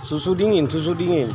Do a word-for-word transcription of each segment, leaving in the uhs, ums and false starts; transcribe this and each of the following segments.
Susu dingin, susu dingin.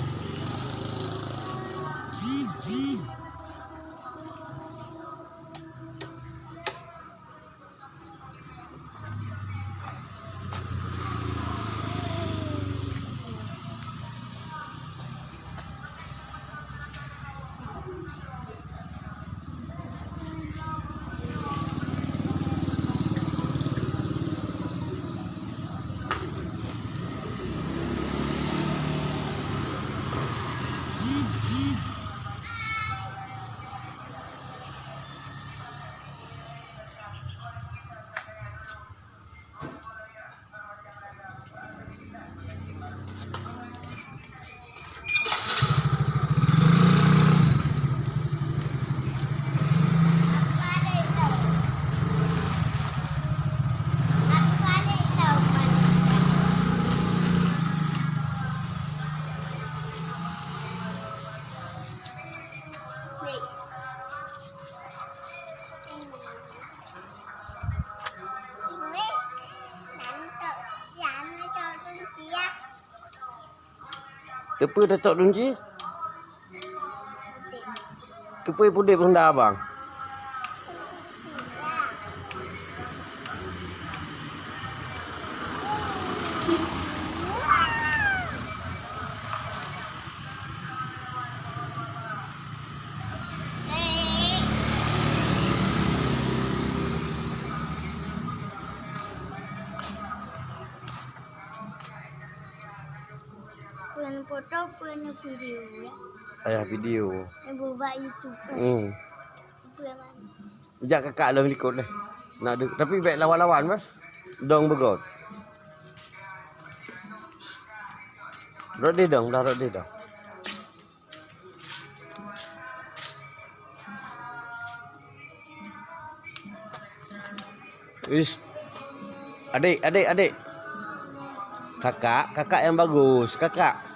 Teupeu tacok tunci? Teupeu pudeb honda abang? Peue foto, peue video, ya? Ayah video. Yang buat YouTube. Hmm. Peue man? Jak kakak lom likot deh. Nak de-, tapi bèk lawan-lawan, Mas. Dong beugöt. Rot deh dong, dah rot deh dong. Wis. Adik, adik, adik. Kakak, kakak yang bagus, kakak.